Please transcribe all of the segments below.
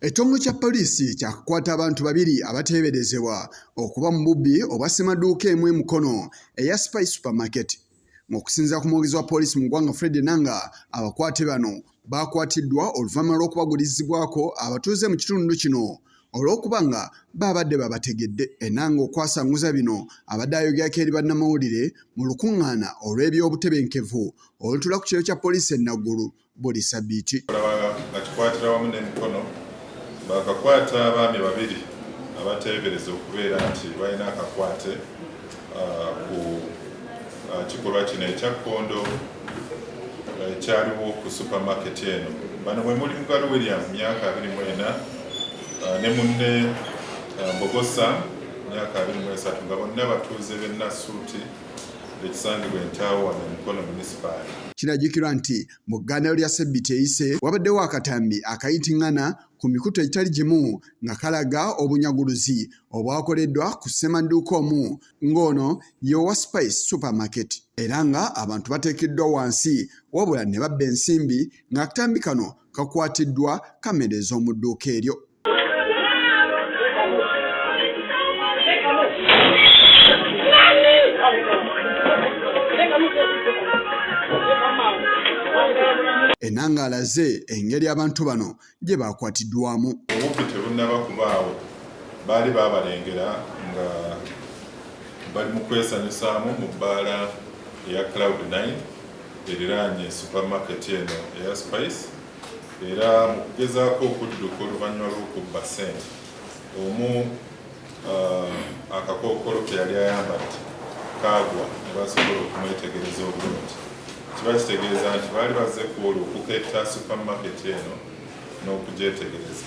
Ekitongole kya poliisi kyakukwata abantu babiri abateeberezebwa okuba mu bubbi obwa ssemaduuka emu e Mukono eya Spice Supermarket. Ng'okusinziira ku mwogezi wa poliisi mu ggwanga Fred Enanga, abakwate bano baakwatiddwa oluvannyuma lw'okubagulizibwako abatuuze mu kitundu kino olw'okuba nga baabadde babategedde. Enanga okwasanguza bino abadde ayogerako eri bannamawulire mu lukungaana olw'ebyobutebenkevu olutuula ku kitebe kya poliisi e Naggulu buli sabiiti. Bakikwatira wamu n'emikono baakakwata abaami babiri abateebereza okubeera nti balina akakwate ku kikolwa kino ekya kkondo ekyaliwo ku supermarket eno. Bano mwe muli Mugalu William myaka 24 ne munne Mbogo Sam myaka 23 nga bonna batuuze b'e Nassuuti ekisangibwa Entaawo wano e Mukono munisipaali. Kinajjukirwa nti mu ggandaalo lya ssabbiiti eyise wabaddewo akatambi akayiting'ana ku mikutu egitali gimu nga kalaga obunyaguluzi obwakoleddwa ku ssemadduuka omu ng'ono ye owa Spice Supermarket era nga abantu bateekeddwa wansi wabula ne babba ensimbi ng'akatambi kano kakwatiddwa kamera ez'omu dduuka eryo. Enanga alaze engeri abantu bano gye baakwatiddwamu. Obubbi tebunnaba kubaawo, baali babalengera nga bali mu kwesanyusaamu mu bbaala eya Cloud Nine eriraanye supermarket eno eya Spice era mu kugezaako okudduka oluvannyuma lw'okubba ssente omu akakookolo ke yali ayambadde kaagwa ne basobola okumwetegereza obulungi. Kiba kitegeeza nti baali bazze ku olwo okuketta supermarket eno n'okugyetegereza.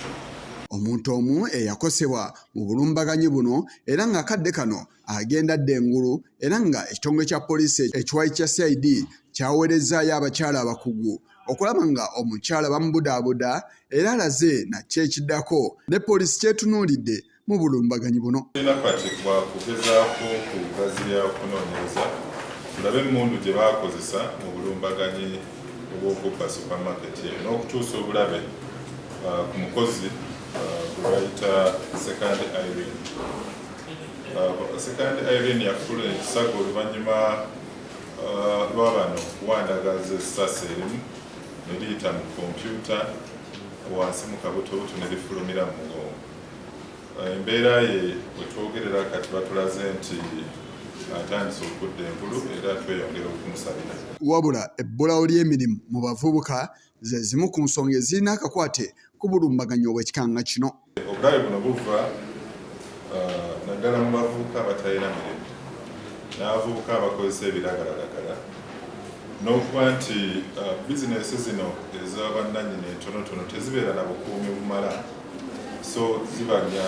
Omuntu omu eyakosebwa mu bulumbaganyi buno era ng'akadde kano agenda adda engulu era nga ekitongole kya poliisi ekiwayi kya CID kyaweerezzaayo abakyala abakugu okulaba nga omukyala bamubudaabuda era alaze na ki ekiddako ne poliisi ky'etunuulidde mu bulumbaganyi buno. Tulina kati kwa kugezaako kugaziya okunoonyereza tulabe emmundu gye baakozesa mu bulumbaganyi obw'okubba supamaketi eyo n'okutuusa obulabe ku mukozi gwe bayita Sekandi Irene. Sekandi Irene yafuna ekisago oluvannyuma lwa bano okuwandagaza essasi erimu ne liyita mu kompyuta wansi mu kabutobuto ne lifulumira mu mugongo. Embeera ye wetwogerera kati batulaze nti atandise okudda engulu era tweyongera okumusabira. Wabula ebbulawo ly'emirimu mu bavubuka ze zimu ku nsonga ezirina akakwate ku bulumbaganyi obw'ekika nga kino. Obulabe buno buva naddala mu bavubuka abatalina mirimu n'abavubuka abakozesa ebiragalalagala n'okuba nti bizinensi zino ez'abannannyini entonotono tezibeera na bukuumi bumala. So zibanya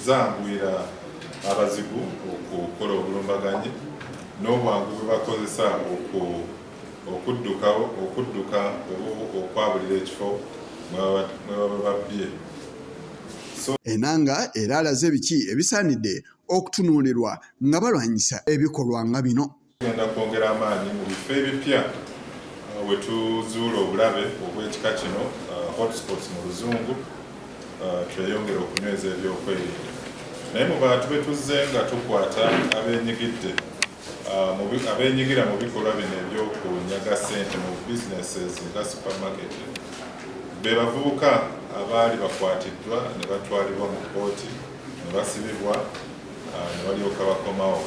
zanguyira abazigu okukola obulumbaganyi n'obwangu bwe bakozesa okuddukawo okudduka oba okwabulira ekifo mwe baba babbye. So Enanga era alaze biki ebisaanidde okutunuulirwa nga balwanyisa ebikolwa nga bino. Tugenda kwongera amaanyi mu bifo ebipya we tuzuula obulabe obw'ekika kino, hotspots mu Luzungu, tweyongere okunyweza ebyokwerinda. Naye mu bantu be tuzze nga tukwata abeenyigidde abeenyigira mu bikolwa bino eby'okunyaga ssente mu businesses nga supermarket be bavubuka abaali bakwatiddwa ne batwalibwa mu kkooti ne basibibwa ne balyoka bakomawo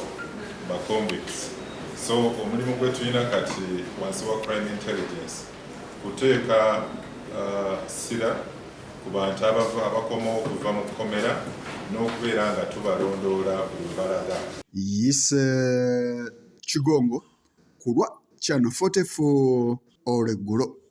ba convicts. So omulimu gwe tulina kati wansi wa crime intelligence kuteeka ssira ku bantu abakomawo okuva mu kkomera n'okubeera nga tubalondoola buli we balaga. Yise Kigongo ku lwa Channel 44 olweggulo.